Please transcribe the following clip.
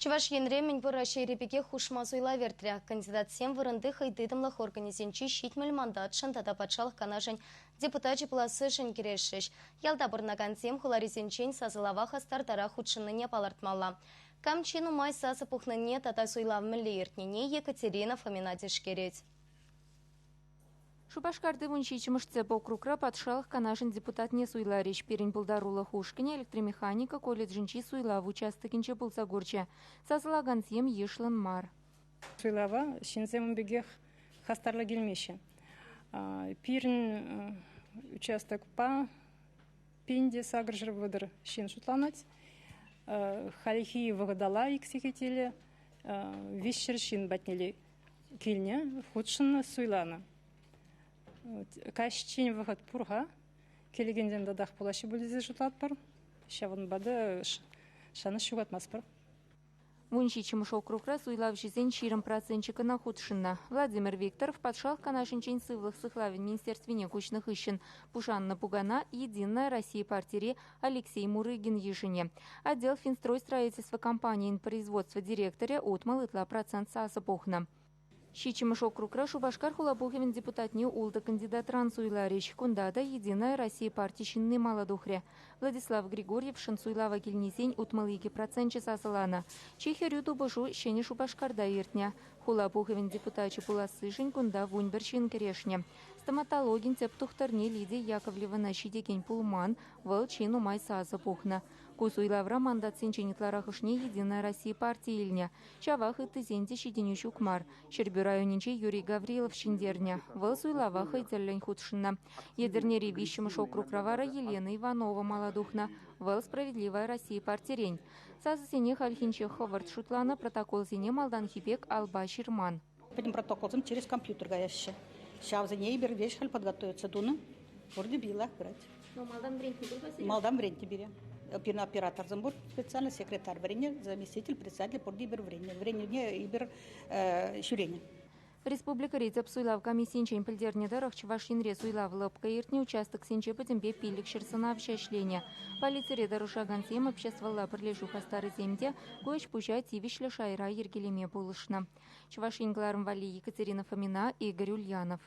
Чӑваш Енре мӗнпур Раҫҫейри пекех хушма суйлав иртрӗ. Кандидатсем вырӑнти хӑйтытӑмлӑх органӗсенчи 70 мандатшӑн тата Патшалӑх Канашӗн депутачӗ пулассишӗн кӗрешрӗҫ. Ялта пурӑнакансем хуларисенчен сасӑлава хастартарах хутшӑннине палӑртмалла. Кам чи нумай сасӑ пухнине тата суйлав мӗнле иртнине Екатерина Фомина тишкерет. Шупашкарти 17-мӗш тӗп округра Патшалӑх Канашӗн депутатне суйларӗҫ. Пирӗн пултарулӑх ушкӑнӗ электромеханика колледжӗнчи суйлав участокӗнче пулса курчӗ. Сасӑлакансем йышлӑн мар. Суйлава ҫынсем ун пекех хастарлӑ килмеҫҫӗ. Пирӗн участокпа 1830 ҫын шутланать. Хальхи вӑхӑтала ик сехетелле 300 ҫын патнелле килнӗ, хутшӑннӑ, суйланӑ. Каҫчен вӑхӑт пур-ха. Килекенсем татах пулаҫҫӗ пуль тесе шутлатпӑр. Ҫавӑнпа та шанӑҫ ҫухатмастпӑр. 17-мӗш округра суйлавҫӑсен 20 проценчӗ кӑна хутшӑннӑ. Владимир Викторов Патшалӑх Канашӗнчен Сывлӑх сыхлавӗн министерствине куҫнӑ хыҫҫӑн пушаннӑ пукана «Единая Россия» партири Алексей Мурыгин йышӑнӗ. Отдел Финстрой строительство компанийӗн производство директорӗ 60 ытла процент сасӑ пухнӑ. Ҫиччӗмӗш округра Шупашкар хула пухӑвӗн депутатне ултӑ кандидатран суйларӗҫ. Кунта та «Единая Россия» парти ҫынни мала тухрӗ. Владислав Григорьевшӑн суйлава килнисен 62 проценчӗ сасӑланӑ. Чи хӗрӳ тупӑшу Ҫӗнӗ Шупашкарта иртнӗ. Хула пухӑвӗн депутачӗ пулассишӗн кунта 11 ҫын кӗрешнӗ. Стоматологин тӗп тухтӑрне Лидия Яковлевӑна ҫитекен пулман, вӑл чи нумай сасӑ пухнӑ. Ку суйлавра мандатсенчен ытларахӑшне «Единая Россия» парти илнӗ. Ҫавах ыттисен те ҫитӗнӳ ҫук мар. Ҫӗрпӳ районӗнче Юрий Гаврилов ҫӗнтернӗ. Вӑл суйлава хӑй тӗллӗн хутшӑннӑ. Етӗрнери виҫҫӗмӗш округра вара Елена Иванова мала тухнӑ. Вӑл «Справедливая Россия» партирен. Сасӑсене хальхинче хӑвӑрт шутланӑ, протоколсене малтанхи пек алпа ҫырман. Пӗтӗм протоколсем через компьютер каяҫҫӗ. Ҫавсене эпир веҫ халь подготовиться тунӑ. Пурте билах пырать. Ну, малтан вӗрентнӗ пур-ха сире? Малтан вӗрентнӗ пире. Пирӗн операторсем пур специально, секретарь вӗреннӗ, заместитель, председатель пурте эпир вӗреннӗ. Вӗренӳне эпир ҫӳренӗ. Республикӑри тӗп суйлав комиссийӗнчен пӗлтернӗ тӑрӑх, Чӑваш Енре суйлав лӑпкӑ иртнӗ участоксенче пӗтӗмпе 500 сӑнавҫӑ ӗҫленӗ. Полицире тӑрӑшакансем, обществӑлла пӗрлешӳ хастарӗсем те ку ӗҫ-пуҫа тивӗҫлӗ шайра йӗркелеме пулӑшнӑ. Чӑваш Ен кӑларӑм валли Екатерина Фомина, Игорь Ульянов.